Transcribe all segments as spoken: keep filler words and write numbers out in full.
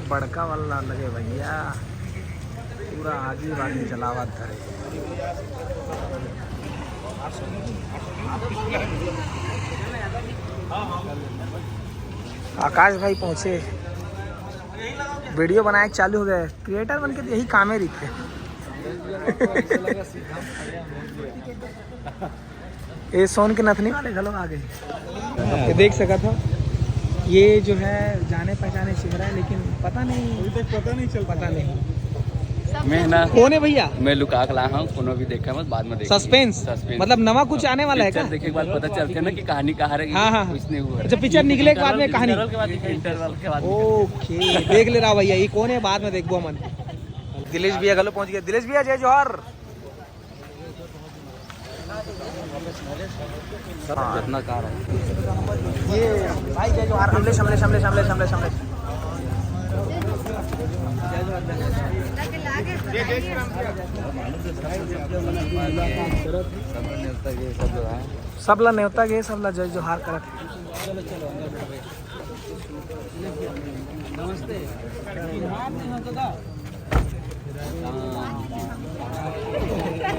बड़का वाला लगे भैया, पूरा आगी बागी जलावत धरे। आकाश भाई पहुँचे, वीडियो बनाए के चालू हो गए। क्रिएटर मन के तो यही कामे रहिथे। ये सोन के नथनी वाले घलो आ गए। ये देख सकत हो, ये जो है जाने पहचाने चेहरा है, लेकिन पता नहीं, अभी तक पता नहीं चल पता नहीं। मैं ना कौन है भैया? मैं लुका के ला हूँ, कोनो भी देखा मत, बाद में देखिए। सस्पेंस। सस्पेंस। मतलब नवा कुछ आने वाला है पिक्चर क्या? देखे के बाद पता चलते ना कि कहानी कहाँ रहेगी, हाँ, हाँ, हाँ। कुछ नहीं हुआ। अच्छा, पिक्चर निकले के बाद में कहानी। इंटरवल के बाद, इंटरवल के बाद। ओके, देख ले रहा भैया, ये कौन है, बाद में देखबो हमन। दिलेश भैया घलो पहुंच गए। दिलेश भैया, जय जोहार। हाँ। जितना कार है। ये भाई जय जोहार, अमलेश, अमलेश, अमलेश, अमलेश, अमलेश, अमलेश। सब ला नेवता गे, सब ला जय जोहार करत।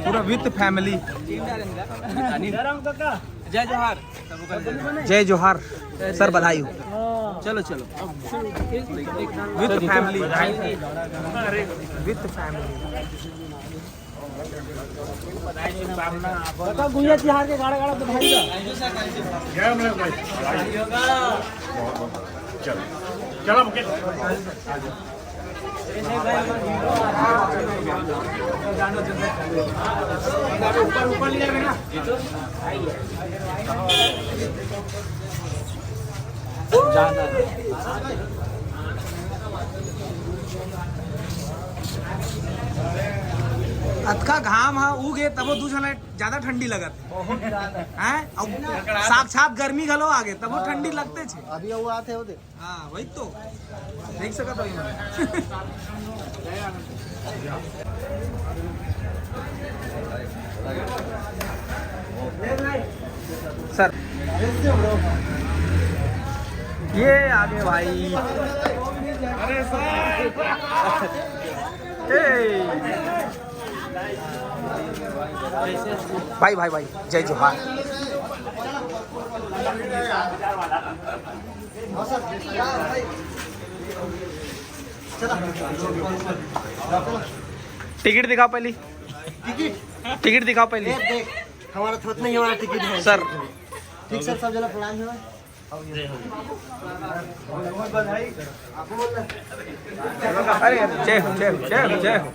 पूरा विथ फैमिली। जय जोहार। जय जोहार सर, बधाई हो। चलो, चलो। With family, with family. बता, गुइया तिहार के गाड़ा गाड़ा बधाई बा। जय अमलेश भाई। चलो, चलो मुकेश। अतका घाम ह उगे तबो दू झन ला ज्यादा ठंडी लगत हे। बहुत ज्यादा। हैं? अउ साक्षात गर्मी घलो आगे तबो ठंडी लगते छे। अभी वो आते हो दे। हाँ, वही तो। देख सकत हो ये। सर, ये आगे भाई। ए। भाई, भाई, भाई, जय जोहार। टिकट दिखाओ पहली। टिकट? टिकट दिखाओ पहली। देख, देख, हमारा थोत नहीं, हमारा टिकट है। सर। ठीक सर, सब जना प्रणाम है। अरे, जय हो, जय हो, जय हो, जय हो।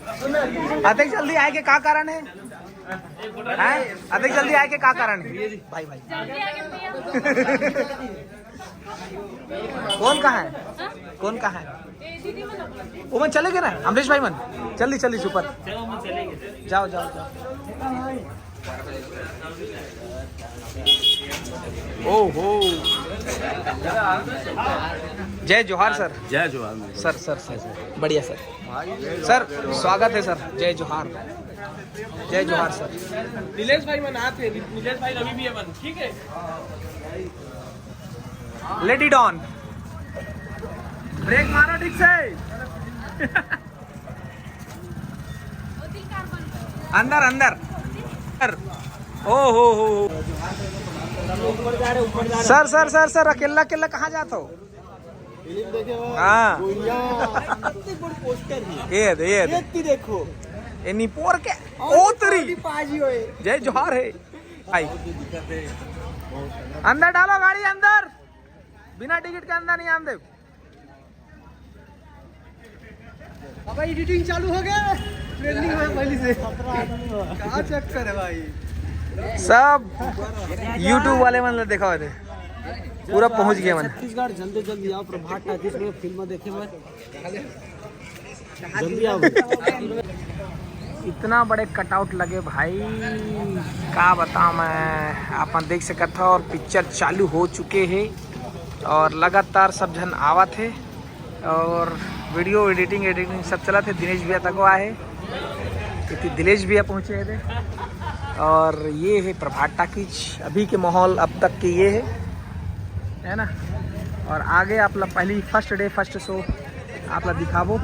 अतेक जल्दी आए के का कारण है? हैं? अतेक जल्दी आए के का कारण है? भाई, भाई। कौन कहाँ है? कौन कहाँ है? वो मन चले गए ना, अमरीश भाई मन। जल्दी, जल्दी, ऊपर। जाओ, जाओ, जाओ। ओहो। जय जोहार सर। जय जोहार। Sir, sir, sir, sir. बढ़िया सर। सर, स्वागत है सर। जय जोहार। जय जोहार सर। नीलेश भाई मन आते हैं, नीलेश भाई रवि भी है मन, ठीक है। Let it on। ब्रेक मारो ठीक से। अंदर, अंदर। ओ हो हो। सर, सर, सर, सर, अकेला, अकेला कहाँ जात हो? फिल्म देखे हो? हाँ। ये दे, ये दे। ये ती देखो। ए निपोर के। ओ तेरी। पाजी होए। जय जोहार है। भाई। अंदर डालो गाड़ी अंदर। बिना टिकट के अंदर नहीं आन दे। अब एडिटिंग चालू हो गया, ट्रेंडिंग में पहले से। क्या चक्कर है भाई? सब YouTube वाले मन ला देखा होते, पूरा पहुंच गया मन। छत्तीसगढ़ जल्दी जल्दी आओ, प्रभात टाकीज में फिल्म देखे बर। जल्दी आओ। इतना बड़े कटआउट लगे भाई, का बताओ मैं। अपन देख सकत हो और पिक्चर चालू हो चुके हे और लगातार सब झन आवत हे और वीडियो एडिटिंग एडिटिंग सब चलत हे। दिनेश भैया तको आए, इति दिलेश भैया पहुँचे हे और ये हे प्रभात टाकीज। अभी के माहौल अब तक के ये हे, है ना। और आगे आप लोग पहली फर्स्ट डे फर्स्ट शो आप ला दिखाबो।